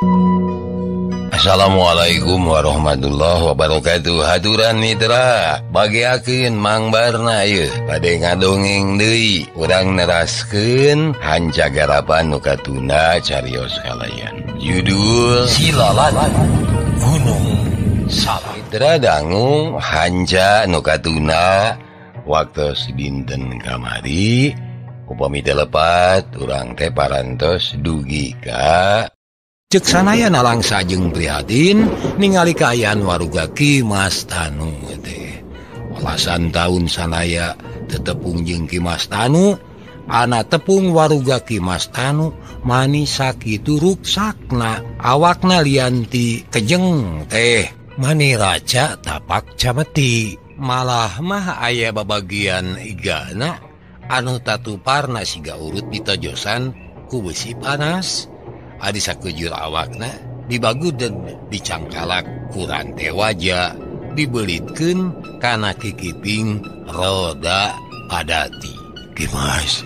Assalamualaikum warahmatullahi wabarakatuh. Haturan mitra, bagiakeun Mang Barna ieu bade ngadongeng deui. Urang neraskeun hanca garapan nu katunda carios kalayan. Judul Silalat Gunung Salak. Mitra dangu hanca nu katunda waktos dinten kamari. Upami teu lepat urang teh parantos dugi ka Cek sanaya nalangsa jeung prihatin ningali kaayaan waruga Ki Mas Tanu teh. Walasan tahun sanaya tetepung jeung Ki Mas Tanu, ana tepung waruga Ki Mas Tanu mani sakitu ruksakna, awakna lianti kejeng teh, mani raca tapak cameti. Malah mah aya babagian igana anu tatuparna siga urut ditojosan ku besi panas. Adi sakujur awakna dibaguden dicangkalak ku rante waja dibelitkeun kana kikiping roda padati. Kimas,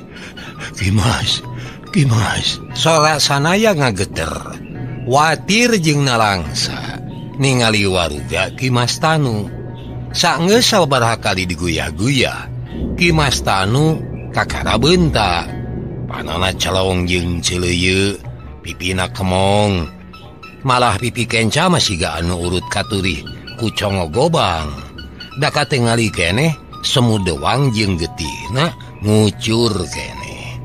Kimas, Kimas. Sora sanaya ngageter, watir jeung nalangsa ningali waruga Ki Mas Tanu. Saenggeus sabaraha kali diguyah-guyah, Ki Mas Tanu kakara beunta. Panona celong jeung celeuyeu, pipina kemong, malah pipi kenca masih gak anu urut katurih ku congo gobang. Da katingali keneh semu dewang jeung getihna ngucur keneh.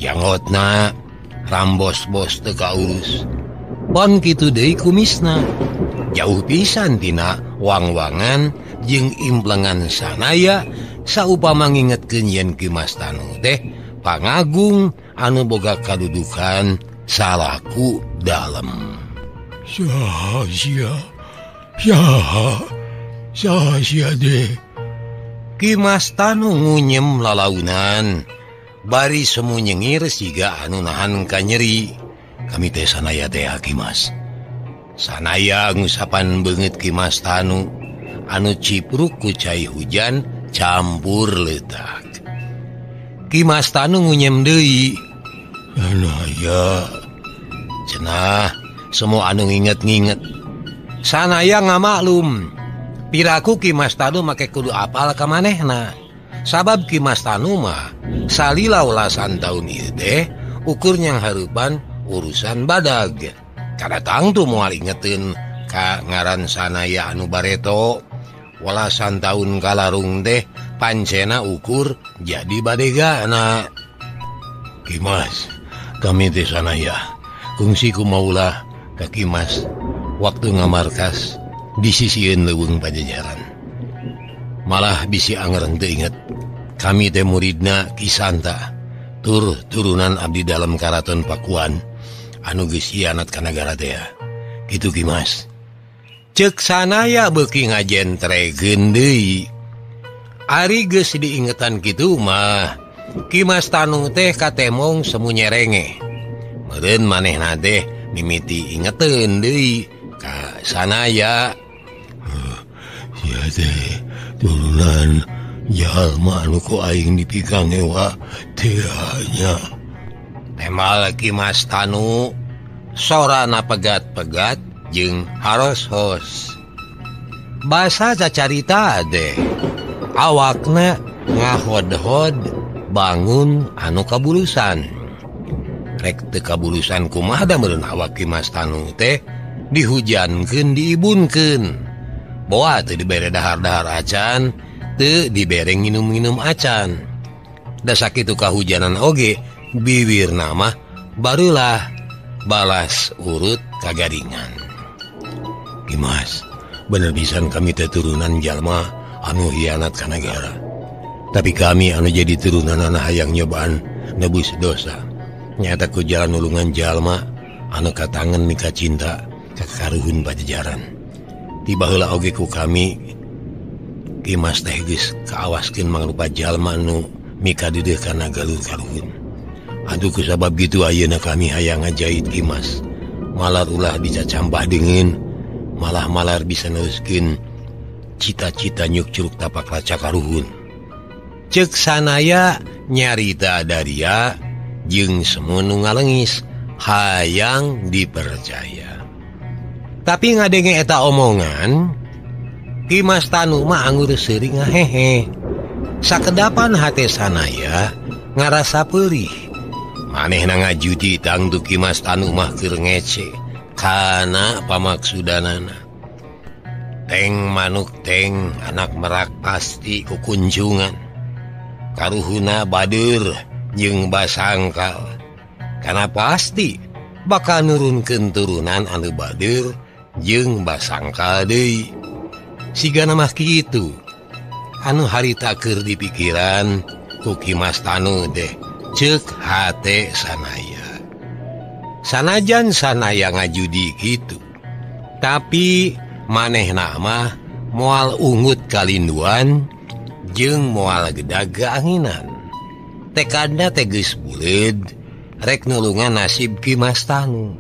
Janggotna rambos-bos teu kaurus. Pon kitu deui kumisna. Jauh pisan tina wang-wangan jeung implengan sanaya saupama ngingetkeun yen Ki Mas Tanu teh pangagung anu boga kadudukan salaku dalem. Sia sia sia deh. Ki Mas Tanu ngunyem lalaunan bari semu nyengir siga anu nahan kanyeri. Kami teh sanaya teh Ki Mas. Sanaya ngusapan beungeut Ki Mas Tanu anu cipruk ku cai hujan campur leutak. Ki Mas Tanu ngunyem deui. Sanaya cenah semua anu nginget-nginget. Sanaya ngamaklum piraku Ki Mas Tanu make kudu apal ka manehna. Sabab Ki Mas Tanu mah salila welasan taun ieu teh ukur nyang hareupan urusan badag. Kada tangtu moal ingeteun ka ngaran sanaya anu bareto. Welasan taun kalarung teh pancena ukur jadi badegana. Ki Mas, kami teh sanaya kungsi ku maulah ka Ki Mas waktu ngamarkas di sisieun leuweung Pajajaran. Malah bisi angreng teu inget kami teh muridna Ki Santa tur turunan abdi dalam Karaton Pakuan anu geus hianat ka nagara teh. Kitu Ki Mas. Ceuk sanaya beuki ngajentregeun deui. Ari geus diingetan kitu mah Ki Mas Tanu teh katemong semu nyerenge. Meureun manehna teh mimiti ingeteun deui ka sanaya. Sia teh turunan jalma anu ku aing dipikangewa teh nya. Temal Ki Mas Tanu sorana pegat-pegat jeung haros-hos. Basa cacarita teh awakna ngahod-hod bangun anu kabulusan. Rek teu kabulusan kumaha da meureun awak Ki Mas Tanu teh dihujankeun diibunkeun. Boa teu dibere dahar-dahar acan, teu dibere nginum-nginum acan. Da sakitu kahujanan oge biwirna mah barulah balas urut kagaringan. Ki Mas, bener pisan kami teh turunan jalma anu hianat ka nagara. Tapi kami anu jadi turunan anak hayang nyobaan nebus dosa. Nyata ku jalan nulungan jalma anu katangen mika cinta ka karuhun Pajajaran. Tiba heula oge ku kami Ki Mas teh geus kaawaskeun mangrupa jalma anu mika deudeuh kana galur karuhun. Aduh kusabab gitu ayeuna kami hayang ngajait Ki Mas. Malar ulah dicacampah dingin, malah malar bisa neruskeun cita-cita nyuk curug tapak raca karuhun. Ceuk sanaya nyarita daria jeung semu nu ngalengis Hayang dipercaya. Tapi ngadenge eta omongan Ki Mas Tanu mah anggur seuri ngahehe. Sakedapan hate Sanaya ngarasa peurih. Manehna ngajudi tangtu Ki Mas Tanu mah keur ngece kana pamaksudanana. Teng manuk teng anak merak pasti kukunjungan. Karuhuna bader jeung basangkal. Karena pasti bakal nurunkeun turunan anu bader jeung basangkal deui. Sigana mah kitu. Anu harita keur dipikiran ku Ki Mas Tanu deh ceuk hate Sanaya. Sanajan Sanaya ngajudi kitu, tapi manehna mah moal ungut kalinduan jeung moal gedag keanginan. Tekadna teh geus buleud rek nulungan nasib Ki Mas Tanu.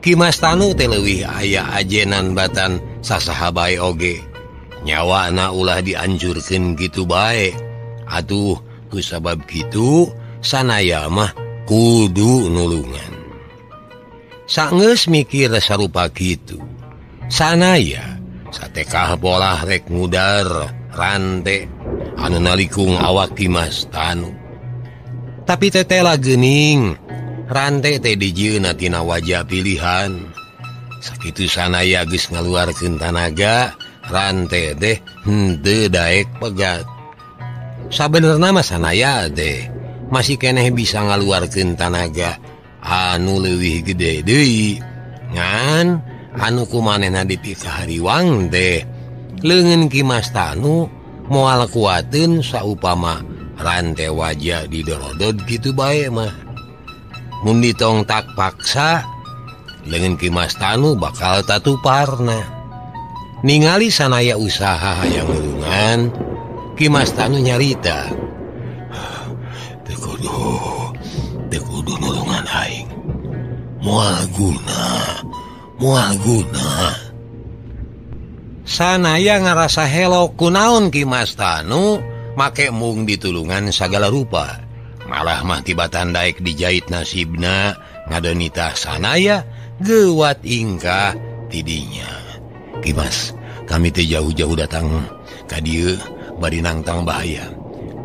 Ki Mas Tanu teh leuwih aya ajenan batan sasaha bae oge. Nyawana ulah dianjurkeun kitu bae. Atuh ku sabab kitu Sanaya mah kudu nulungan. Sanggeus mikir sarupa kitu, Sanaya satekah polah rek ngudar rante anu nalikung awak Ki Mas Tanu. Tapi tetela geuning rante teh dijieunna tina wajah pilihan. Sakitu Sanaya geus ngaluarkeun tanaga, rante teh henteu daek pegat. Sabenerna mah Sanaya teh masih keneh bisa ngaluarkeun tanaga anu leuwih gede deui. Ngan anu kumanehna dipikahariwang teh leungeun Ki Mas Tanu moal kuateun saupama rante wajah didorodod kitu bae mah. Mun ditong tak paksa leungeun Ki Mas Tanu bakal tatuparna. Ningali Sanaya usaha hayang nulungan, Ki Mas Tanu nyarita, "Teu kudu nulungan aing. Moal guna, moal guna." Sanaya ngarasa helok kunaon Ki Mas Tanu make mung ditulungan sagala rupa. Malah mah tibatan daek dijait nasibna ngadonita Sanaya geuwat ingkah tidinya. Ki Mas, kami teh jauh-jauh datang ka dieu bari nangtang bahaya.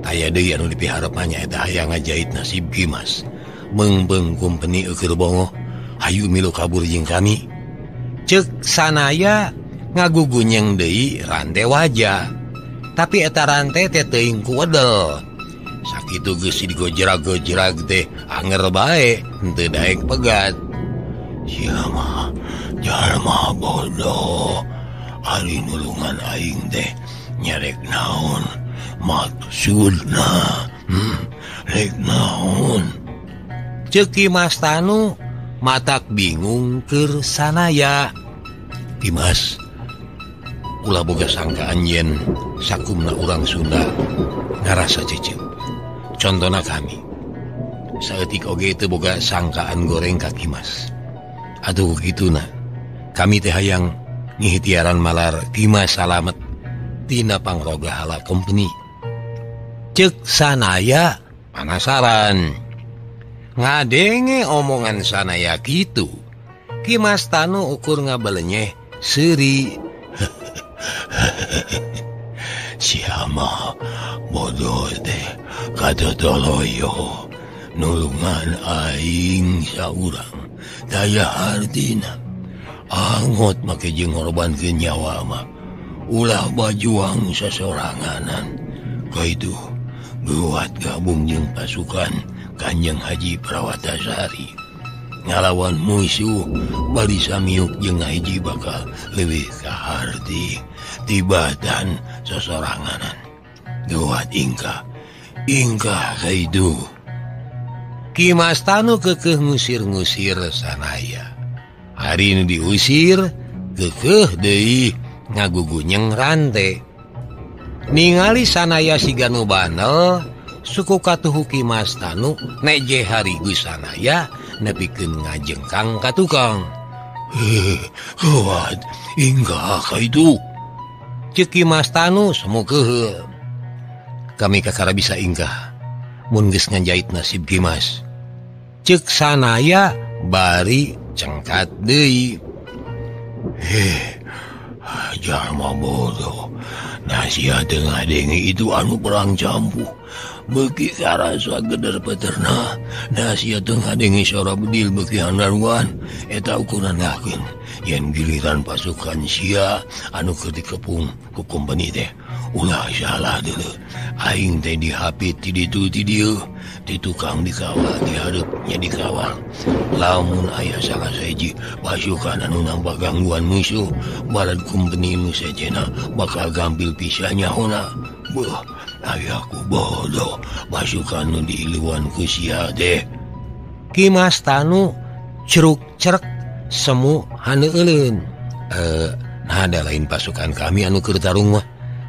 Taya deui anu dipiharep nya eta hayang ngajait nasib Ki Mas. Meungpeung kumpeni eukeun bongoh, hayu milu kabur jeung kami. Ceuk Sanaya ngagugunyeng deui rante wajah. Tapi eta rante teh teuing ku wedel. Sakitu geus digojrag-gojrag teh anger bae henteu daek pegat. Sia mah jalma bodoh. Ari nulungan aing teh nyarek naon maksudna? Rek naon? Ceuk Ki Mas Tanu matak bingung keur Sanaya. Ki Mas, ulah boga sangkaan yen sakumna urang Sunda ngarasa cecep. Contona kami saeutik oge teu boga sangkaan goreng ka Ki Mas. Atuh kituna kami teh hayang ngihtiaran malar Ki Mas salamet tina pangroga hala company. Ceuk Sanaya panasaran. Ngadenge omongan Sanaya kitu, Ki Mas Tanu ukur ngabelenyeh seuri. Siama bodoh teh katotoloyo nulungan aing saurang daya hartina angot make jeung ngorbankeun nyawa mah ulah bajuang sasoranganan. Kaitu buat gabung jeung pasukan Kanjeng Haji Prawatasari ngalawan musuh bari samiuk jeung hiji bakal leuwih kaharti tibatan sasoranganan. Duat ingkah ingkah kaitu. Ki Mas Tanu kekeh ngusir-ngusir Sanaya. Hari nu diusir kekeh deui ngagugunyeng rante. Ningali Sanaya siga nu banel, suku katuhu Ki Mas Tanu neje harigu Sanaya nepikeun ngajengkang ka tukang. Kuat ingkah kaitu. Ceuk Ki Mas Tanu semu keuheul. Kami kakara bisa ingkah mun geus ngajait nasib Ki Mas. Ceuk Sanaya bari cengkat deui. Jalma bodoh nasia teu ngadenge itu anu perang campuh beuki karasa geder peterna nasia teu ngadenge sora bedil beuki handaruan eta ukuran yakin yen giliran pasukan sia anu keur dikepung ku kumpeni teh ulah salah deuleu aing teh dihapit ti ditu ti dieu ti tukang dikawal di hareup nya dikawal lamun aya salah sahiji pasukan anu nambah gangguan musuh balad kumpeni nu sejenna bakal gampil pisan nyahona. Beuh ayaku bodoh pasukan nu diiluan ku sia teh. Ki Mas Tanu ceruk cerek semu haneuleun. Nah ada lain pasukan kami anu keur tarung mah.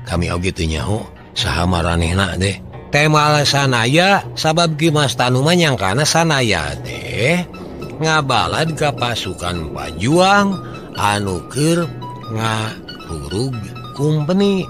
Kami oge teu nyaho saha maranehna teh. Tema sanaya sabab Ki Mas Tanu mah nyangkana sanaya teh ngabalad ka pasukan pajuang anu keur ngahurug kumpeni.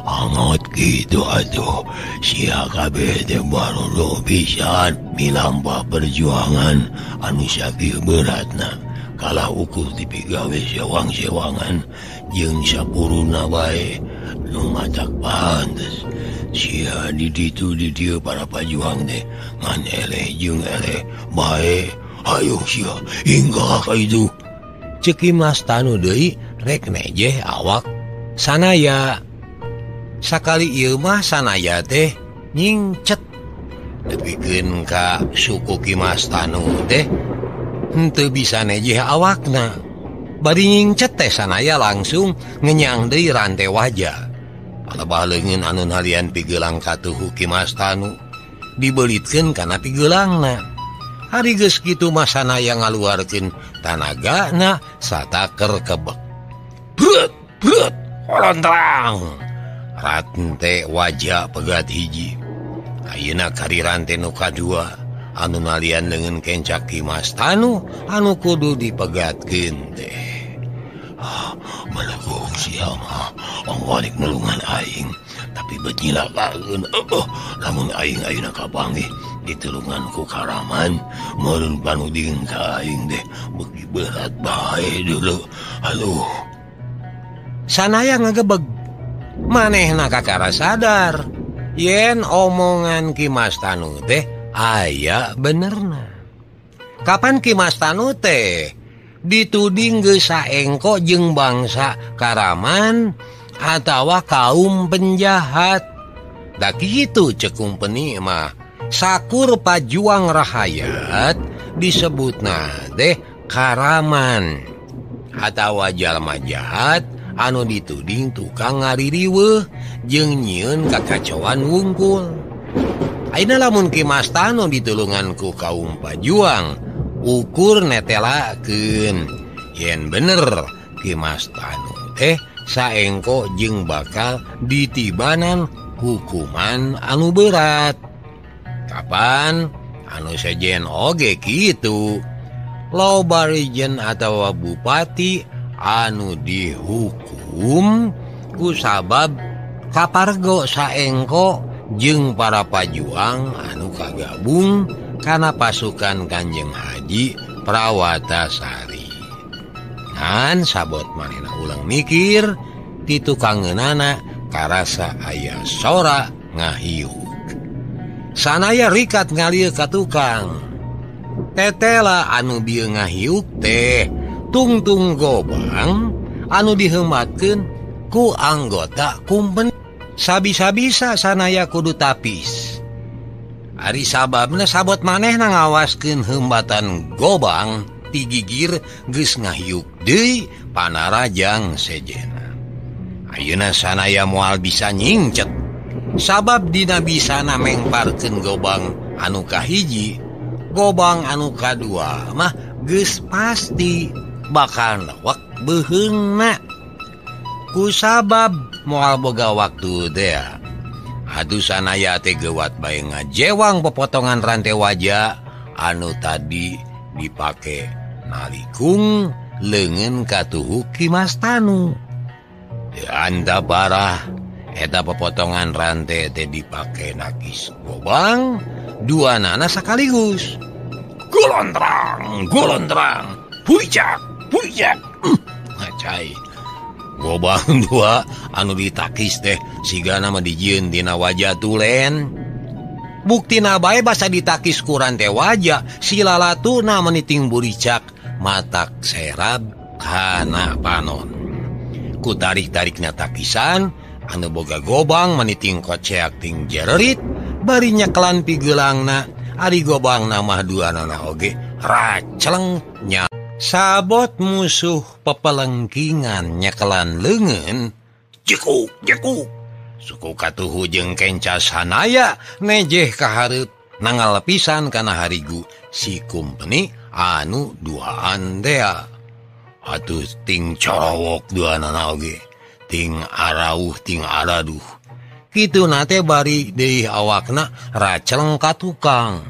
Angot gitu atuh sia kabeh teh baru pisan milampah perjuangan anu sakieu beratna kalah ukur dipigawe sewang-sewangan jeung sapuruna bae nu matak pantes sia di ditu di dieu para pajuang teh ngan eleh jeung eleh bae. Ayo sia hingga ka itu. Ceuk Ki Mas Tanu deui rek nejeh awak sanaya. Sakali ieu mah sanaya teh nyingcet nepikeun ka suku Ki Mas Tanu teh henteu bisa nejeh awakna. Bari nyingcet teh sanaya langsung ngenyang deui rante wajah. Palebah leungeun anu nalian pigelang katuhu Ki Mas Tanu dibelitkeun kana pigelangna. Ari geus kitu mah sanaya ngaluarkeun tanagana sataker kebek. Brut brut holontrang. Rante wajah pegat hiji. Ayeuna kari rante nu kadua anu nalian leungeun kencak Ki Mas Tanu anu kudu dipegatkeun teh. Melekung sia mah ongkonik nulungan aing tapi bet nyilakakeun. Lamun aing ayeuna kapanggih ditulungan ku Karaman meureun panuding ka aing teh beuki berat bae deuleu. Aduh. Sanaya ngagebeg. Manehna kakara sadar yen omongan Ki Mas Tanu teh aya benerna. Kapan Ki Mas Tanu teh dituding geus saengko jeung bangsa Karaman atawa kaum penjahat. Da kitu ceuk kumpeni mah sakur pajuang rahayat disebutna teh Karaman atawa jalma jahat anu dituding tukang ngaririweuh jeung nyieun kakacauan wungkul. Ayeuna lamun Ki Mas Tanu ditulungan ku kaum pajuang ukur netelakeun yen bener Ki Mas Tanu teh saengko jeung bakal ditibanan hukuman anu berat. Kapan anu sejen oge kitu loba rejen atawa bupati anu dihukum ku sabab kapargo saengko jeung para pajuang anu kagabung kana pasukan Kanjeng Haji Prawatasari. Ngan sabot manehna ulang mikir ti tukangeunana karasa aya sora ngahiuk. Sanaya rikat ngalieu ka tukang. Tetela anu bieu ngahiuk teh tungtung gobang anu diheumatkeun ku anggota kumpen. Sabisa-bisa sanaya kudu tapis. Ari sababna sabot manehna ngawaskeun heumbatan gobang ti gigir geus ngahiuk deui panarajang sejena. Ayeuna sanaya moal bisa nyingcet sabab dina bisana mengparkeun gobang anu kahiji, gobang anu kadua mah geus pasti bakal lewek beuheungna. Ku sabab moal boga waktu teh. Aduh sanaya teh geuwat bae ngajewang pepotongan rantai wajah anu tadi dipake nalikung leungeun katuhu Ki Mas Tanu. Teu anta parah eta pepotongan rantai teh dipake nakis gobang dua nana sekaligus. Golontrang, golontrang, puicak, puicak. Ngacai. Gobang dua anu ditakis teh sigana mah dijieun dina wajah tulen. Buktina bae basa ditakis ku rante wajah si lalatuna meniting buricak matak serab kana panon. Ku tarik-tarikna takisan anu boga gobang meniting koceak ting jererit bari nyekelan pigeulangna ari gobangna mah duanana oge raceleng nya. Sabot musuh pepelengkingan nyekelan leungeun jekuk jekuk suku katuhu jeung kenca sanaya nejeh ka hareup nangal pisan kana harigu si kumpeni anu duaan tea. Atuh ting corowok duanana oge ting arauh ting araduh kituna teh bari deui awakna raceleng ka tukang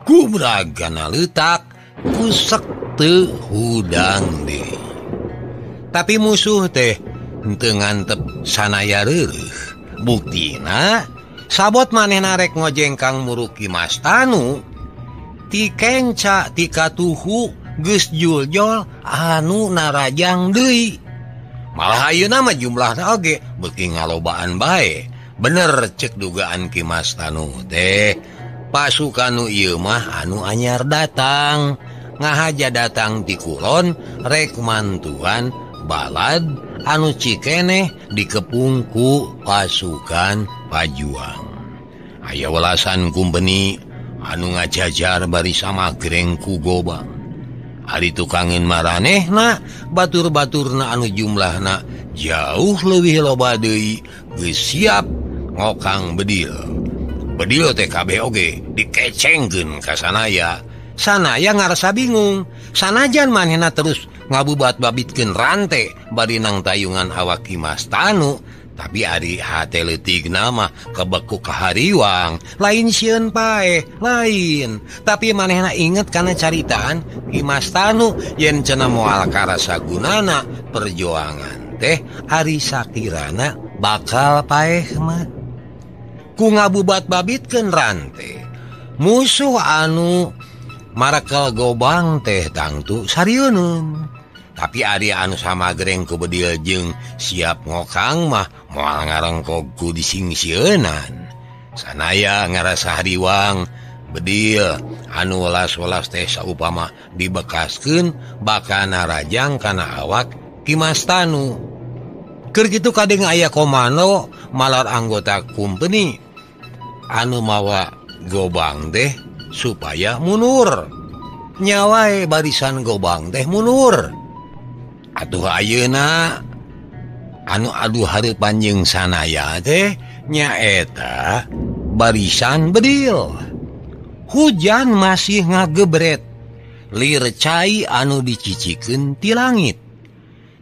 kubragana leutak kusek teu hudang deui. Tapi musuh teh henteu ngantep sanaya reureuh. Buktina sabot manehna rek ngojengkang muruk Ki Mas Tanu ti kenca ti katuhu geus juljol anu narajang deui. Malah ayeuna mah jumlahna oge beuki ngalobaan bae. Bener cek dugaan Ki Mas Tanu teh pasukan nu ieu mah anu anyar datang. Ngahaja datang ti kulon rek mantuan balad anu cikeneh dikepung ku pasukan pajuang. Aya welasan kumpeni anu ngajajar bari samagreng ku gobang. Ari tukangin maranehna batur-baturna anu jumlahna jauh leuwih loba deui geus siap ngokang bedil. Bedil teh kabeh oge dikecengkeun ka sanaya. Sanaya ngarasa bingung. Sanajan manehna terus ngabubat babitkeun rante bari nang tayungan awak Ki Mas Tanu, tapi ari hate leutikna mah kebeku kahariwang, lain sieun paeh, lain. Tapi manehna inget kana caritaan Ki Mas Tanu yen cenah moal karasa gunana perjuangan teh ari sakirana bakal paeh mah. Ku ngabubat babitkeun rante, musuh anu marakel gobang teh tangtu sarieun. Tapi ari anu samagreng ku bedil jeung siap ngokang mah moal ngarengkog ku disingsieunan. Sanaya ngarasa hariwang bedil anu welas-welas teh saupama dibekaskeun bakal narajang kana awak Ki Mas Tanu. Keur kitu kadeng aya komando malar anggota kumpeni anu mawa gobang teh supaya mundur. Nyawae barisan gobang teh mundur. Atuh ayeuna anu aduh hareupan jeung sanaya teh nyaeta barisan bedil. Hujan masih ngagebret, lir cai anu dicicikeun ti langit.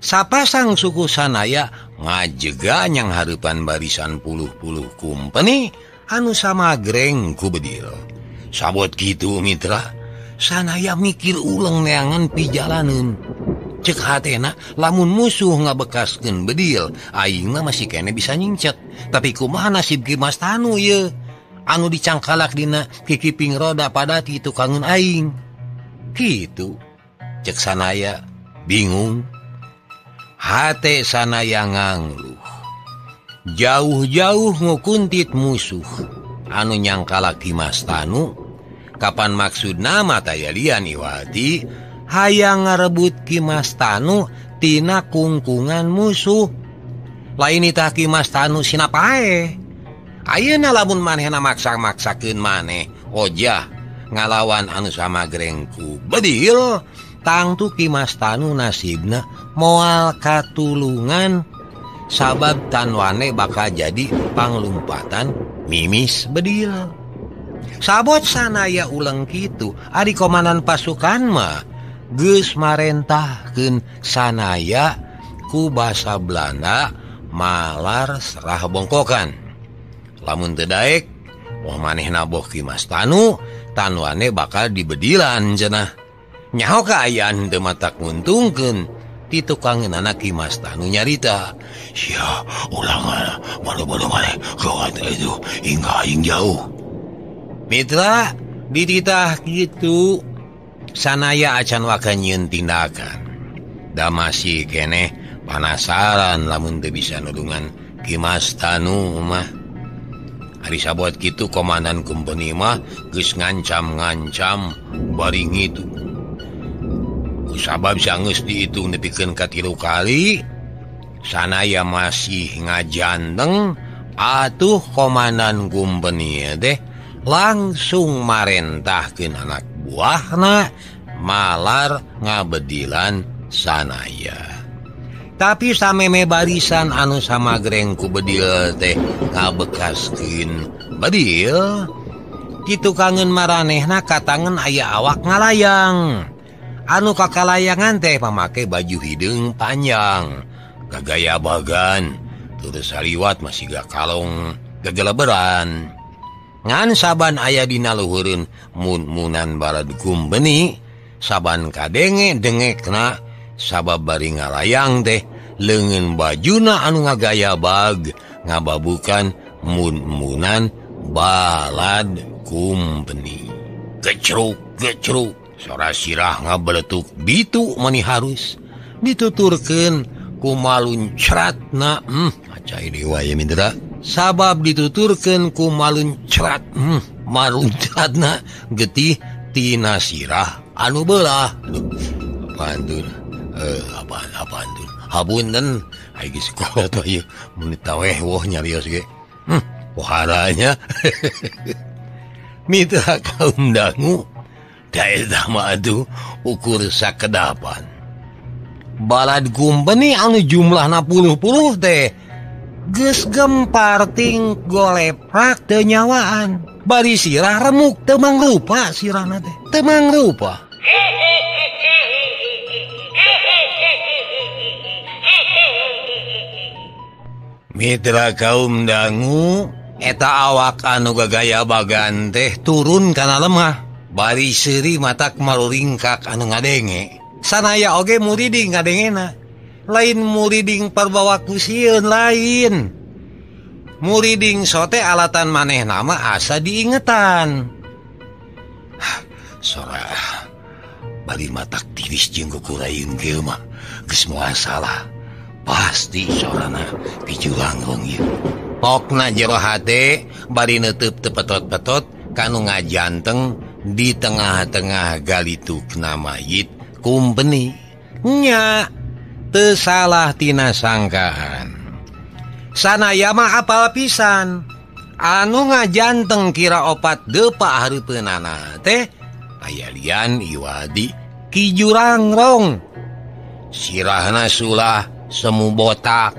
Sapasang suku sanaya ngajega nyang hareupan barisan puluh-puluh kumpeni anu samagreng ku bedil. Sabot kitu mitra, sanaya mikir uleng neangan pijalaneun. Cek hatena lamun musuh ngabekaskeun bedil, aingna masih kene bisa nyingcet. Tapi kumaha nasib Ki Mas Tanu ieu? Anu dicangkalak dina kikiping roda padati tukangeun aing. Kitu cek sanaya bingung. Hate sanaya ngangluh. Jauh-jauh ngukuntit musuh anu nyangkalak Ki Mas Tanu. Kapan maksudna mah taya lian iwati hayang ngarebut Ki Mas Tanu tina kungkungan musuh. Lain itah Ki Mas Tanu sinapae. Ayeuna lamun manehna maksa-maksakeun maneh ojah ngalawan anu samagreng ku bedil, tangtu Ki Mas Tanu nasibna moal katulungan sabab tanwane bakal jadi panglumpatan mimis bedil. Sabot sanaya uleng kitu ari komandan pasukan mah geus marentahkeun sanaya ku basa Belanda malar serah bongkokan. Lamun teu daek moh manehna boh Ki Mas Tanu, tanwane bakal dibedilan cenah. Nyaho kaayaan teu matak nguntungkeun ti tukangeunana Ki Mas Tanu nyarita. Sia ulang baru-baru maneh gawat itu hingga aing jauh. Mitra dititah kitu Sanaya acan waka nyieun tindakan. Da masih keneh panasaran lamun teu bisa nulungan Ki Mas Tanu mah. Ari sabuat kitu komandan kumpeni mah geus ngancam-ngancam bari ngitu. Kusabab sanggeus diitung nepikeun ka 3 kali, sanaya masih ngajanteng atuh komandan kumpeni teh langsung marentahkeun anak buahna malar ngabedilan sanaya. Tapi sameme barisan anu samagreng ku bedil teh ngabekaskeun bedil, kitu kangen maranehna katangen aya awak ngalayang. Anu kakalayangan teh pamake baju hideung panjang, gagaya bagan, terus saliwat masih gak kalong gageleberan. Ngan saban aya dina luhureun mun-munan balad kumbeni, saban kadenge dengekna sabab bari ngalayang teh leungeun bajuna anu ngagaya bag ngababukan mun-munan balad kumpeni. Gecruk gecruk sora sirah ngabeletuk bitu mani harus dituturkeun ku maluncratna. Acai dewa ya mitra. Sabab dituturkeun ku maluncrat, maluncratna getih tina sirah anu belah. Aduh, apaan tuh? Apaan tuh? Hapunten, ai geus kolot ieu mun taweh woh nyarios ge. Poharanya. Mitra kaum dangu, da eta mah atuh ukur sakedapan. Balad kumpeni anu jumlahna puluh-puluh teh geus gempar ting goleprak teu nyawaan. Bari sirah remuk teu mangrupa sirahna teh. Teu mangrupa. Mitra kaum dangu, eta awak anu gagaya bagan teh turun kana lemah. Bari seuri matak maluringkak anu ngadenge. Sanaya oge muriding ngadengena. Lain muriding parbawa kusieun lain. Muriding sote alatan maneh nama asa diingetan. Sora bari matak tiris jeung kukuraeun kieu mah geus moal salah. Pasti sorana Ki Jurangrong ieu. Pokna jero hate bari neuteub teu petot-petot kanu ngajanteng di tengah-tengah galitukna mayit kumpeni. Nya teu salah tina sangkaan. Sanaya mah apal pisan. Anu ngajanteng kira 4 depa hareupeunana teh aya lian Iwadi Ki Jurangrong. Sirahna sulah semu botak,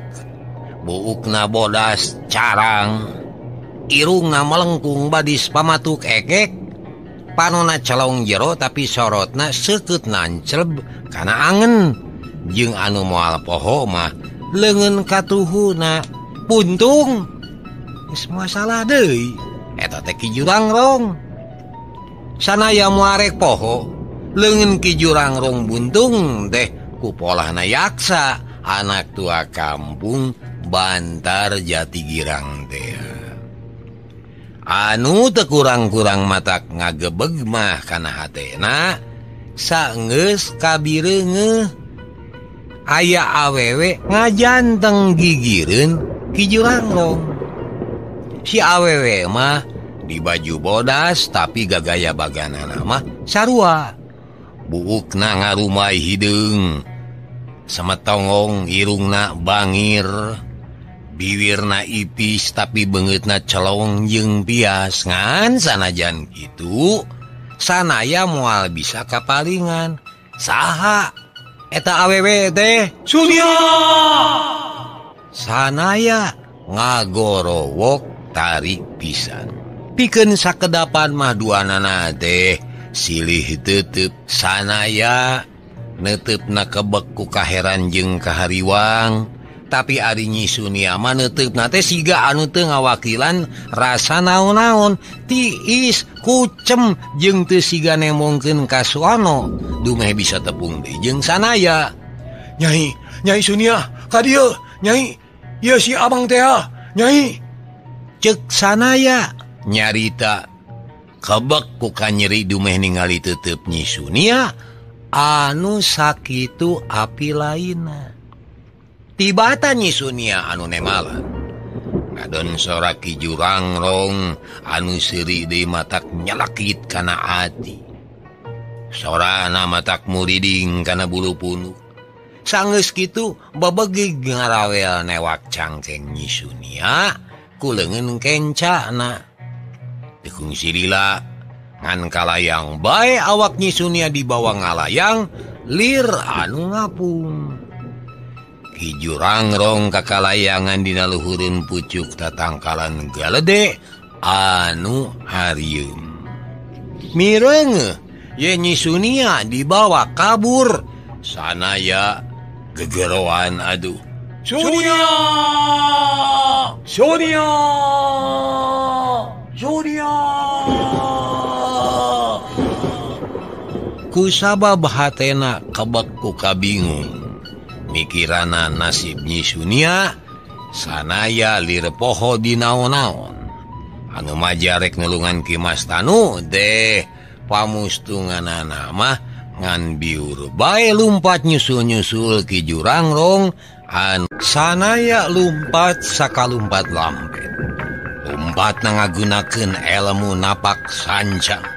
buukna bodas carang, irungna melengkung badis pamatuk ekek, panona celong jero tapi sorotna seukeut nancleb kana angen. Jeung anu moal poho mah leungeun katuhuna puntung. Geus moal salah deui eta teh Ki Jurangrong. Sanaya moal rek poho leungeun Ki Jurangrong buntung teh ku polahna yaksa anak tua kampung Bantar Jati Girang teh. Anu teu kurang-kurang matak ngagebeg mah kana hatena saenggeus kabireungeuh aya awewe ngajanteng gigireun Ki Jurangrong. Si awewe mah di baju bodas tapi gagaya baganana mah sarua. Buukna ngarumai hideung, semetongong irungna bangir, biwirna ipis tapi beungeutna celong jeung pias. Ngan sanajan kitu sanaya moal bisa kapalingan. Saha eta awewe teh? Sunia. Sanaya ngagorowok tarik pisan. Pikeun sakedapan mah duanana teh silih teuteub. Sanaya neuteupna kebek ku kaheran jeung kahariwang, tapi ari Nyi Sunia mah neuteupna teh siga anu teu ngawakilan rasa naon-naon, tiis kucem jeung teu siga nemongkeun ka Suono dumeh bisa tepung deui jeung Sanaya. Nyai, Nyai Sunia, ka dieu, Nyai. Ieu si abang teh, Nyai. Ceuk Sanaya nyarita Kebek ku kanyeri dumeh ningali tetep Nyi Sunia anu sakitu api lainna. Tibatan Nyi Sunia anu nemalan. Ngadon sora Ki Jurangrong anu seuri deui matak nyelekit kana ati. Sorana matak muriding kana bulu punuk. Sanggeus kitu babegig ngarawel newak cangkeng Nyi Sunia ku leungeun kencana. Teu kungsi lila ngan kalayang bae awak Nyi Sunia dibawa ngalayang lir anu ngapung. Ki Jurangrong kakalayangan dina luhureun pucuk tatangkalan galede anu harieum. Mireungeuh ye Nyi Sunia dibawa kabur sanaya gegeroan aduh. Sunia! Sunia! Sunia! Kusabab hatena kebek ku kabingung. Mikirana nasib Nyi Sunia sanaya lir poho di naon-naon. Anu majarek nulungan Ki Mas Tanu deh pamustunganana mah ngan biur bae lumpat nyusul-nyusul Ki Jurangrong an sanaya lumpat sakalumpat lampet. Lumpat ngagunakeun ilmu napak sancang.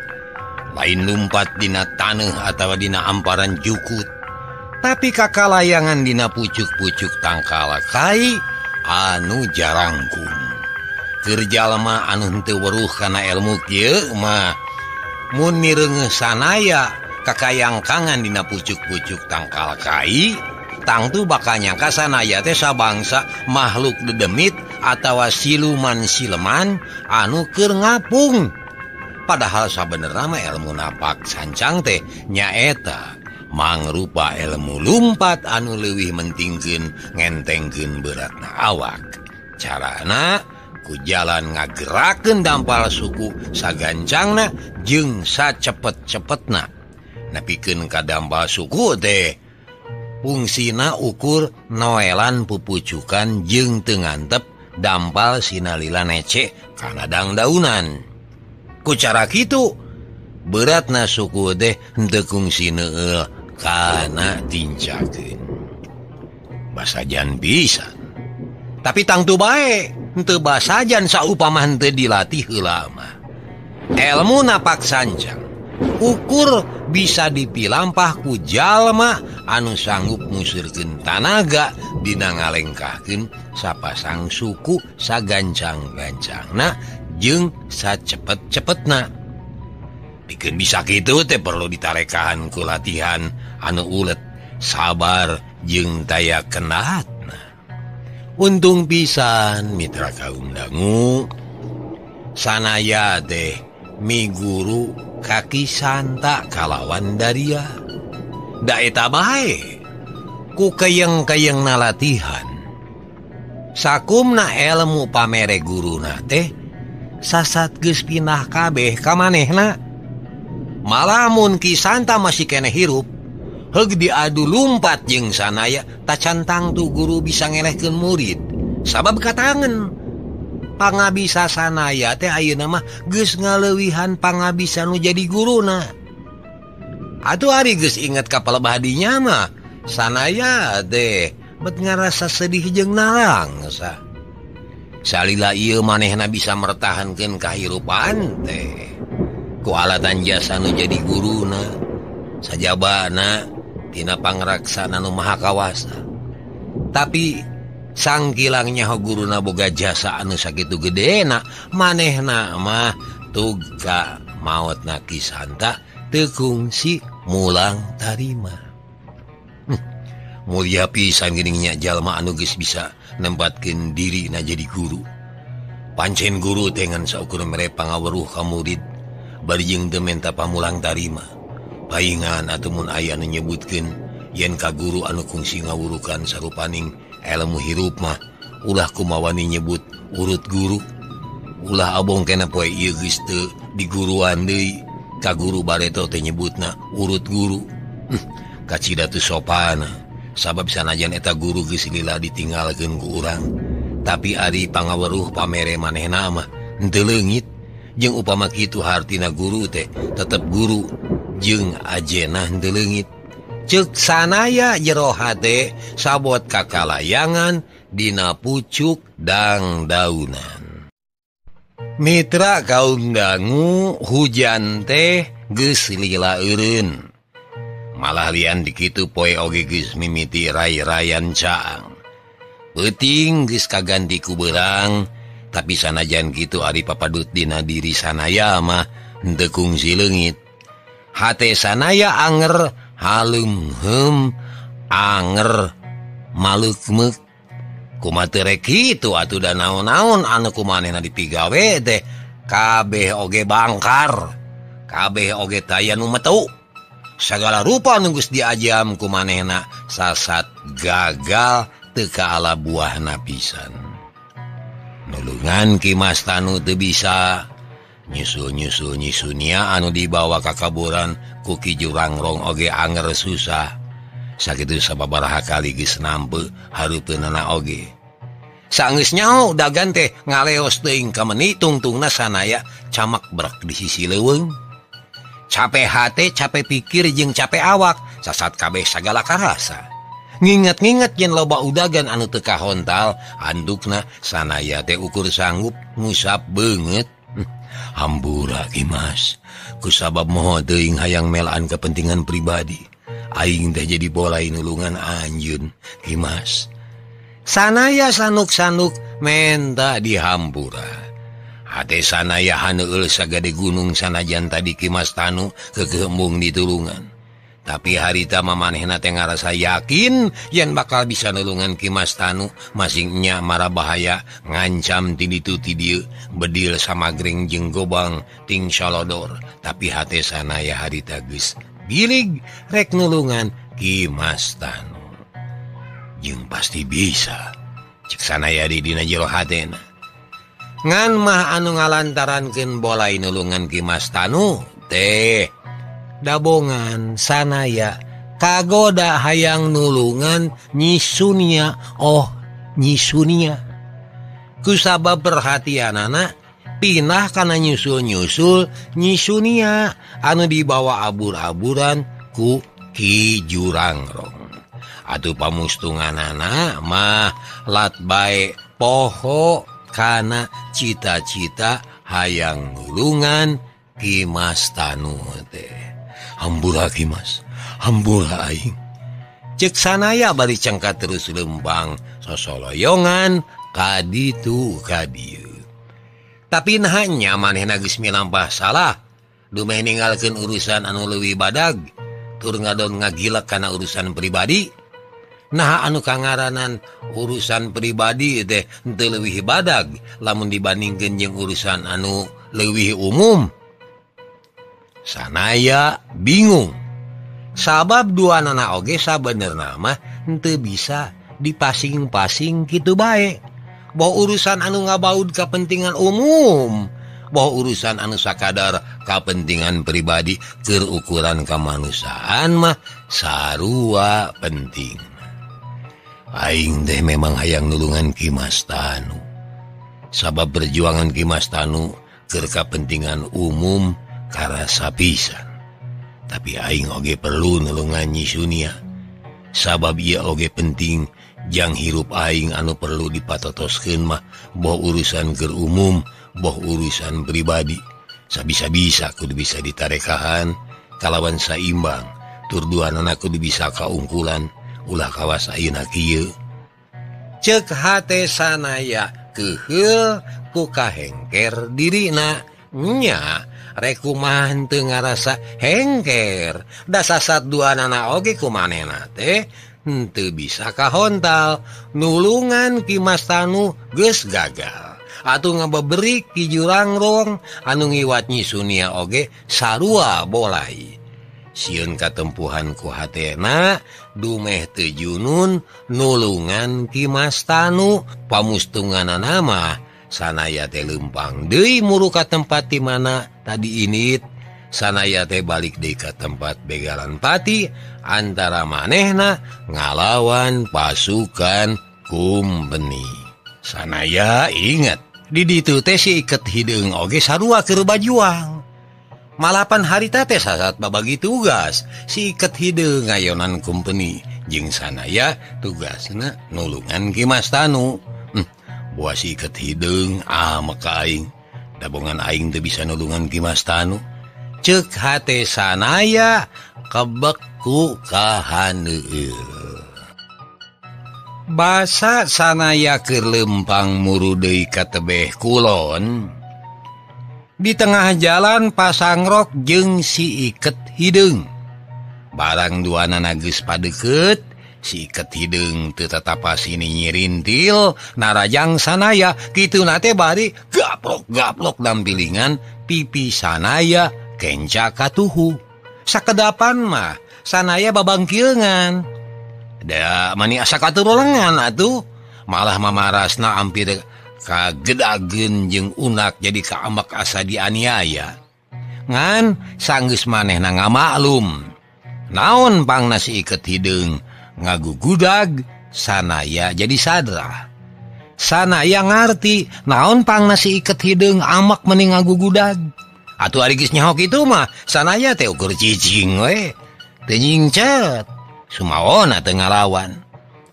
Lain lumpat dina taneuh atawa dina amparan jukut. Tapi kakalayangan dina pucuk-pucuk tangkal kai anu jarangkung. Keur jalma anu henteu weruh kana ilmu kieu mah mun mireungeuh sanaya kakayangkangan dina pucuk-pucuk tangkal kai, tangtu bakal nyangka sanaya teh sabangsa makhluk dedemit atawa siluman-sileman anu keur ngapung. Padahal sabenerna mah ilmu napak sancang teh nyaeta mangrupa ilmu lumpat anu leuwih mentingkeun ngentengkeun beratna awak. Carana ku jalan ngagerakeun dampal suku sagancangna jeung sacepet-cepetna. Nepikeun ka dampal suku teh fungsina ukur noelan pupucukan jeung teu ngantep dampal sinalila nece kana dangdaunan. Ku cara kitu beratna suku teh henteu kungsi neueul kana tincakeun. Basajan bisa. Tapi tangtu bae henteu basajan saupama henteu dilatih heula mah. Elmu napak sancang ukur bisa dipilampah ku jalma anu sanggup ngusurkeun tanaga dina ngalengkahkeun sapasang suku sagancang-gancangna jeung sacepet-cepetna. Pikeun bisa kitu teh perlu ditarekahan ku latihan anu ulet, sabar jeung daya kenaatna. Untung pisan mitra kaum dangu sanaya teh miguru kaki santa kalawan daria. Da eta bae ku keyeng-keyengna latihan. Sakumna elmu pamere guruna teh sasat geus pindah kabeh ka manehna. Malah mun Ki Santa masih keneh hirup, heug diadu lumpat jeung sanaya tacan tangtu guru bisa ngelehkeun murid. Sabab katangen pangabisa sanaya teh ayeuna mah geus ngaleuwihan pangabisa nu jadi guruna. Atuh ari geus inget ka palebah dinya mah sanaya teh bet ngarasa sedih jeung nalangsa. Salila ieu manehna bisa mertahankeun kahirupan teh ku alatan jasa nu jadi guruna sajabana tina pangraksana nu maha kawasa. Tapi sangkilang nyaho guruna boga jasa anu sakitu gedena, manehna mah tugka maotna Ki Santa teu kungsi mulang tarima. Mulia pisan geuning nya jalma anu geus bisa nempatkeun dirina jadi guru. Pancen guru teh ngan saukur mere pangaweruh ka murid bari jeung teu menta pamulang tarima. Paingan atuh mun aya anu nyebutkeun yen ka guru anu kungsi ngawurukan sarupaning ilmu hirup mah ulah kumawani nyebut urut guru. Ulah abong kena poe ieu geus teu diguruan deui ka guru bareto teh nyebutna urut guru. Kacida teu sopan. Sabab sanajan eta guru geus lila ditinggalkeun ku urang, tapi ari pangaweruh pamere manehna mah henteu leungit. Jeung upama kitu hartina guru teh tetep guru jeung ajenah teu leungit. Ceuk sanaya jero hate sabot kakalayangan dina pucuk dangdaunan. Mitra kaum dangu hujan teh geus lila eureun. Malah lian dikitu poe oge geus mimiti ray-rayan caang. Peuting geus kaganti ku beurang, tapi sanajan kitu ari papadut dina diri sanaya mah henteu kungsi leungit. Hate sanaya anger haleumheum anger maleukmeuk. Kumaha teu rek kitu atuh da naon-naon anu kumanehna dipigawe teh kabeh oge bangkar, kabeh oge taya nu metu. Sagala rupa nu geus diajam kumanehna sasat gagal teu kaala buahna pisan. Nulungan Ki Mas Tanu teu bisa nyusul-nyusul nyisunia anu dibawa ka kaburan ku Ki Jurangrong oge anger susah. Sakitu sababaraha kali geus nampe hareupeunana oge. Saenggeus nyaho dagan teh ngaleos teuing ka meni tungtungna sanaya camak brek di sisi leuweung. Capek hate, capek pikir jeung capek awak, sasat kabeh sagala karasa. Nginget-nginget yen loba udagan anu teu kahontal, andukna sanaya teh ukur sanggup ngusap beungeut. Hampura Ki Mas, kusabab moho teuing hayang melaan kepentingan pribadi. Aing teh jadi bolai nulungan anjeun Ki Mas. Sanaya sanuk-sanuk menta dihampura. Hate sanaya haneueul sagade gunung sanajan tadi Ki Mas Tanu keukeuh ditulungan. Tapi harita mamanehna teh ngarasa yakin yen bakal bisa nulungan Ki Mas Tanu masing nya mara bahaya ngancam ti ditu ti dieu bedil samagring jeung gobang ting salodor. Tapi hate sanaya harita geus gilig rek nulungan Ki Mas Tanu. Jeung pasti bisa cek sanaya di dina jero hatena. Ngan mah anu ngalantarankeun bolai nulungan Ki Mas Tanu teh dabongan sanaya kagoda hayang nulungan nyisunia oh nyisunia. Kusabab perhatianana pinah kana nyusul-nyusul nyisunia anu dibawa abur-aburan ku Ki Jurangrong. Atuh pamustunganana mah lat bae poho kana cita-cita hayang nulungan Ki Mas Tanu teh. Hampura Ki Mas, hampura aing. Cek sanaya bari cengkat terus lembang sosoloyongan kaditu kadieu. Tapi naha nya manehna geus milampah salah, dumeh ninggalkeun urusan anu leuwih badag, tur ngadon ngagilek kana urusan pribadi. Nah anu kangaranan urusan pribadi teh henteu leuwih badag lamun dibandingkeun jeung urusan anu leuwih umum. Sanaya bingung. Sabab dua nana oge sabenerna mah henteu bisa dipasing-pasing kitu bae. Boh urusan anu ngabaud kepentingan umum, boh urusan anu sakadar kepentingan pribadi keur ukuran kemanusiaan mah sarua penting. Aing teh memang hayang nulungan Ki Mas Tanu. Sabab perjuangan Ki Mas Tanu keur kepentingan umum karasa pisan. Tapi aing oge perlu nulungan Nyi Sunia. Sabab ieu oge penting jang hirup aing anu perlu dipatotoskeun mah boh urusan keur umum, boh urusan pribadi. Sabisa-bisa kudu bisa ditarekahan kalawan saimbang, tur duanana kudu bisa kaungkulan ulah kawas ayeuna kieu. Ceuk hate sanaya keuheul ku kahengker dirina nya. Rek kumaha henteu ngarasa hengker da sasat duanana oge kumanehna teh henteu bisa kahontal. Nulungan Ki Mas Tanu geus gagal atuh ngabeberik Ki Jurangrong anu ngiwat Nyi Sunia oge sarua bolai. Sieun katempuhan ku hatena dumeh teu junun nulungan Ki Mas Tanu. Pamustunganana mah sanaya teh leumpang deui muru ka tempat di mana tadi init. Sanaya teh balik deui ka tempat begalan pati antara manehna ngalawan pasukan kumbeni. Sanaya ingat Di ditu teh si iket hideung oge sarua keur bajuang. Malapan harita teh sasat babagi tugas, si iket hideung ngayonan kumpeni jeung sanaya tugasna nulungan Ki Mas Tanu. Buah si iket hideung amek ka aing, dabongan aing teu bisa nulungan Ki Mas Tanu. Ceuk hate sanaya kebek ku kahaneueul. Basa sanaya keur lempang muru deui ka tebeh kulon. Di tengah jalan pasangrok jeung si iket hideung. Barang duanana geus padeukeut, si iket hideung teu tatapa sini nyirintil narajang sanaya kituna teh bari gaplok-gaplok dampilingan pipi sanaya kenca katuhu. Sakedapan mah sanaya babangkileungan. Da mani asa katurulengan atuh, malah mamarasna hampir kagedageun jeung unak jadi kaamak asa dianiaya. Ngan sanggeus manehna ngamaklum naon pangna si iket hideung ngagugudag sanaya jadi sadrah. Sanaya ngarti naon pangna si iket hideung amak meni ngagugudag. Atuh ari geus nyaho kitu mah sanaya teh ukur cicing we, teu nyingcet. Sumaona teu ngalawan.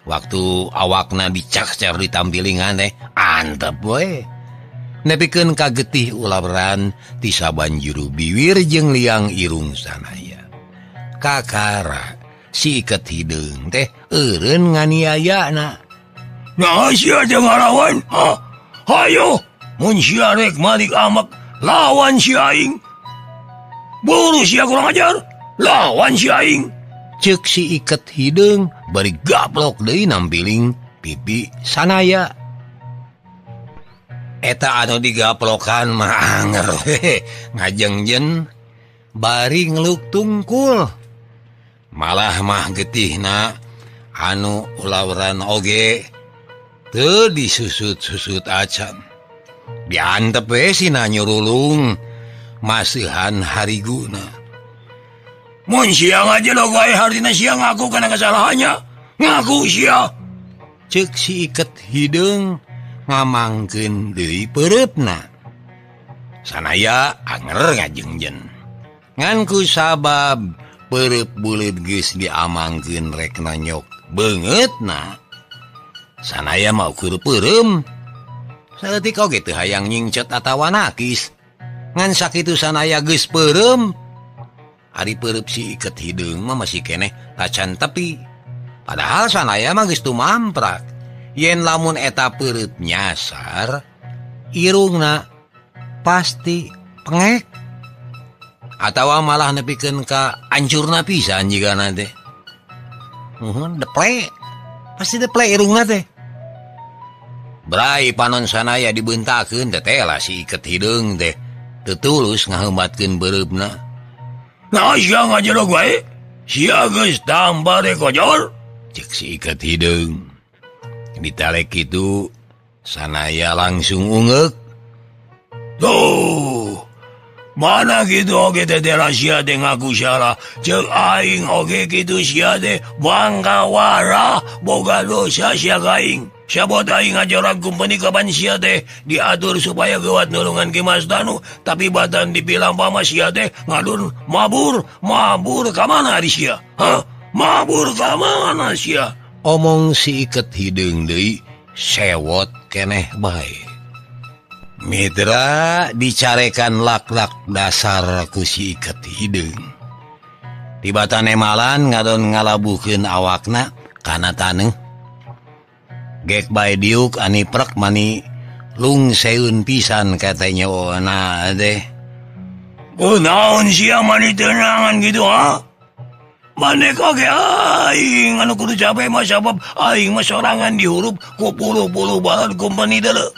Waktu awakna dicakcar ditampilingan teh antep we. Nepikeun ka getih ulabran ti sabanjuru biwir jeung liang irung sanaya. Kakara si iket hideung teh eureun nganiayana. Nah sia teh ngalawan. Ha, hayo mun sia rek malik amak lawan si aing. Buru sia kurang ajar, lawan si aing. Ceuk si iket hideung bari gaplok deui nampiling pipi sanaya. Eta anu digaplokan mah anger we, ngajengjen bari ngeluk tungkul. Malah mah getihna anu ulawran oge teu disusut-susut acan. Diantep we sina nyurulung masihan hariguna. Mun sia ngajelog wae hartina sia ngaku kana kesalahannya. Ngaku sia. Ceuk si iket hideung ngamangkeun deui peureupna. Sanaya anger ngajengjen. Ngan ku sabab peureub buleud geus diamangkeun rek nanyok beungeutna. Sanaya mah ukur peureum. Saeutik oge teu hayang nyingcet atawa nakis. Ngan sakitu sanaya geus peureum, ari peureub si iket hideung mah masih keneh tacan tepi. Padahal sanaya mah geus tumamprak. Yen lamun eta peureub nyasar, irungna pasti pengek. Atawa malah nepikeun ka ancurna pisan jigana teh. Nuhun deple. Pasti deple irungna teh. Brai panon sanaya dibeuntakeun teh teh lah si iket hideung teh. Teu tulus ngaheumbatkeun peureubna. Nah sia ngajelog wae, sia geus tambah kojol. Cek si iket hideung. Ditalek kitu sanaya langsung ungeuk. Tuh, mana gitu oge teh sia teh ngaku salah. Ceuk aing oge kitu sia teh bangka warah boga dosa sia ka aing. Sabot aing ngajoran kumpeni kapan sia teh diatur supaya geuwat nulungan Ki Mas Tanu, tapi badan dipilampah mah sia teh ngadun mabur, mabur ka mana ari sia? Hah? Mabur ka mana sia? Omong si iket hideung deui sewot keneh bae. Mitra dicarekan lak-lak dasar ku si iket hideung. Tibatan emalan ngadon ngalabuhkeun awakna kana taneuh. Gek bae diuk ani prek mani lungseun pisan katanya ona teh. Oh naon sia mani tenangan gitu ha? Maneh oge aing anu kudu capek mah sabab aing mah sorangan dihurup ku puluh-puluh balad kumpeni deuleu.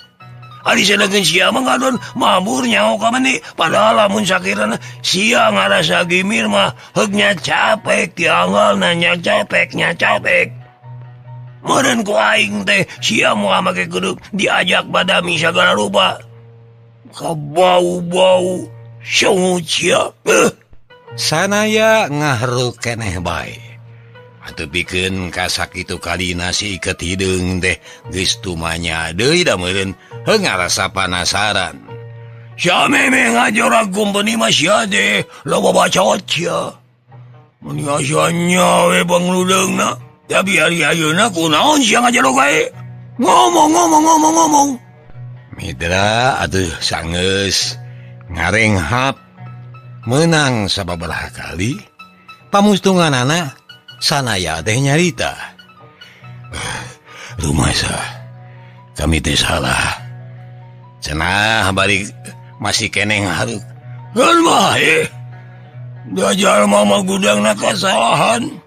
Ari sedengkeun sia mah ngadon mabur nyaho ka meni, padahal lamun sakirana sia ngarasa gimir mah heug nya capek tianggal nanya capeknya capek. Meureun ku aing teh sia moal make kudu diajak badami sagala rupa. Kabau-bau sungut sia. Sanaya ngahruk keneh bae. Atuh pikeun kasakitu kalina si iket hideung teh geus tumanya deui da meureun heuh ngarasa panasaran. Sia meme ngajorak kumpeni mah sia teh loba bacot sia. Mun nya we pangludeungna. Tapi hari ayeuna kunaon sia ngajorok wae? Ngomong. Mitra atuh sanggeus ngarenghap menang sababaraha kali pamustunganana sanaya teh nyarita. Rumasa kami teh salah. Cenah bari masih keneh haruk. Geus bae. Da jalma mah gudangna kasalahan.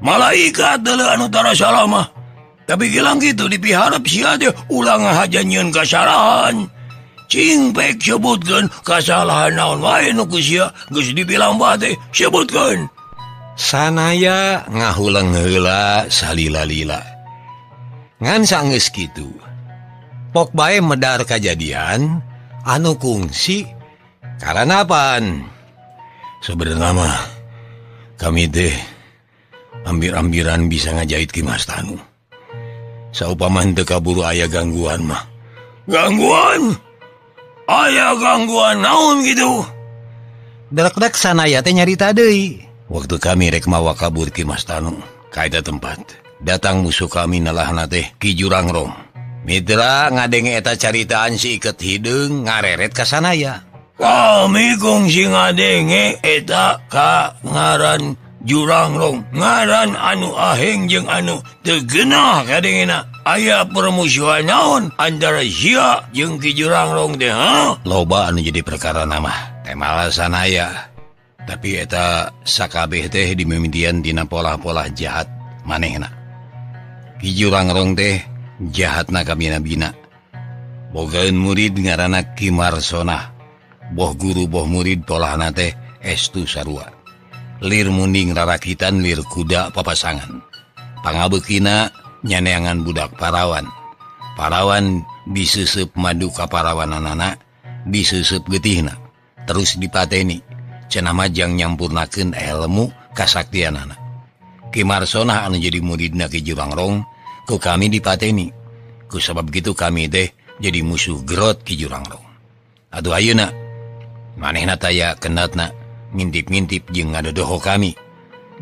Malaikat deuleu anu tara salah mah. Tapi gilang kitu dipiharep sia teh ulah ngahaja nyieun kasalahan. Cing pek sebutkeun kasalahan naon wae nu ku sia geus dibilang bae teh sebutkeun. Sanaya ngahuleng heula salila-lila. Ngan sanggeus kitu. Pok bae medar kajadian anu kungsi karanapan. Sebenarnya mah kami teh ambir-ambiran bisa ngajahit Ki Mas Tanu. Saupama henteu kaburu aya gangguan mah. Gangguan? Aya gangguan naon gitu? Dek-dek sanaya teh nyarita deui. Waktu kami rek mawa kabur Ki Mas Tanu ka eta tempat, datang musuh kami nalahna teh Ki Jurangrong. Mitra ngadenge eta caritaan si iket hideung ngareret ka sanaya. Kami kungsi ngadenge eta ka ngaran Jurangrong, ngaran anu aheng jeung anu teu geunah kadengena. Aya permusuhan naon antara sia jeung Ki Jurangrong teh, ha? Loba anu jadi perkara mah teh malah sanaya. Tapi eta sakabeh teh dimimitian dina polah-polah jahat manehna. Ki Jurangrong teh jahatna kabina-bina. Bogaeun murid ngaranna Ki Marsonah. Boh guru boh murid polahna teh estu sarua. Lir munding rarakitan lir kuda papasangan. Pangabeukina nyaneangan budak parawan. Parawan diseuseub madu ka parawananana, diseuseub getihna, terus dipateni. Cenah majang nyampurnakeun ilmu kasaktianana. Ki Marsonah anu jadi muridna Ki Jurangrong, ku kami dipateni. Ku sabab kitu kami teh jadi musuh gerot Ki Jurangrong. Atuh ayeuna manehna taya kendatna ngintip-ngintip jeung ngadodoho kami.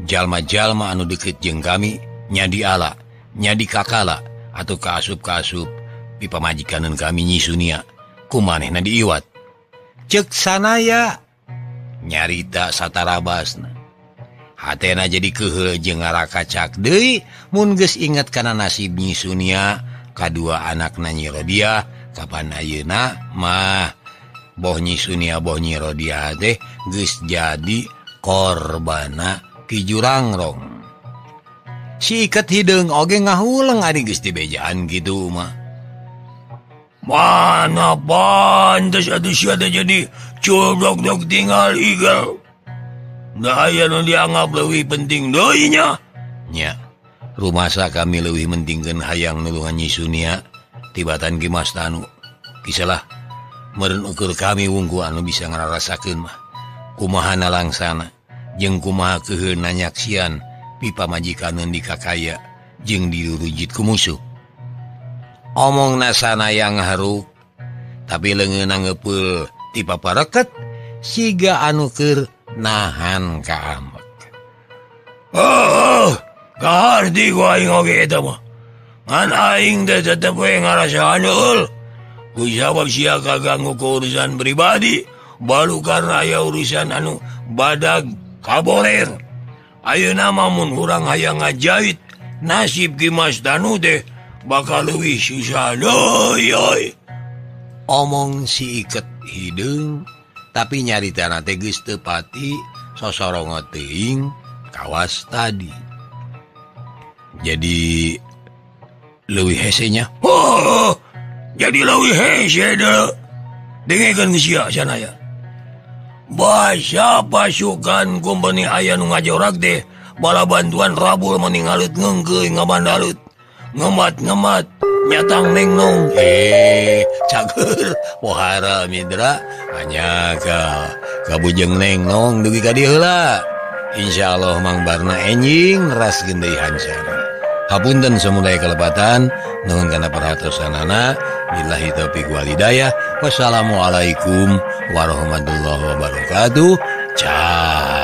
Jalma-jalma anu deukeut jeung kami nya diala, nya dikakala atau kaasup-kaasup pipamajikaneun kami Nyi Sunia. Ku manehna diiwat. Ceuk sanaya nyarita satarabasna. Hatena jadi keheul jeung ngarakacak deui mun geus inget kana nasib Nyi Sunia kadua anakna Nyi Rodiah kapan ayeuna mah boh Nyi Sunia boh Nyi Rodiah teh geus jadi korbana Ki Jurangrong. Si iket hideung oge ngahuleng ari geus dibejaan kitu mah. Mana pantes atuh sia teh jadi cudok-dok tinggal igel. Da aya nu dianggap leuwih penting deui nya. Nya, rumasa kami leuwih mentingkeun hayang nulungan Nyi Sunia tibatan Ki Mas Tanu. Kisalah meureun ukur kami wungku anu bisa ngararasakeun mah. Kumaha nalangsana jeung kumaha keuheulna nyaksian pipamajikaneun dikakaya jeung dirurujit ku musuh. Omongna sanaya ngaharuk tapi leungeunna ngeupeul ti papareket siga anu keur nahan kaamek. Oh, kaharti ku aing oge eta mah. Ngan aing teh tetep we ngarasaan heul. Ku sabab sia kaganggu ku urusan pribadi, baru karena aya urusan anu badag kaborer. Ayeuna mah mun urang hayang ngajait nasib Ki Mas Tanu teh bakal leuwih susah deui euy. Omong si iket hideung tapi nyaritana teh geus teu pati sosorongot teuing kawas tadi. Jadi leuwih hese nya. Oh, jadi leuwih hese deui. Dengekeun sia sanaya. Basa pasukan kumpeni aya nu ngajorak teh bala bantuan rabul meningalut ngeungkeuy ngabandalut. Ngemat-ngemat nyatang nengnong. Cager pohara mitra hanya ka kabujeng nengnong dugi ka dieu heula. Insya Allah Mang Barna enjing neraskeun deui hancara. Hapunten samudaya kelepatan, nuhun kana perhatosanana. Billahi taufiq wal hidayah. Wassalamualaikum warahmatullahi wabarakatuh. Ciao.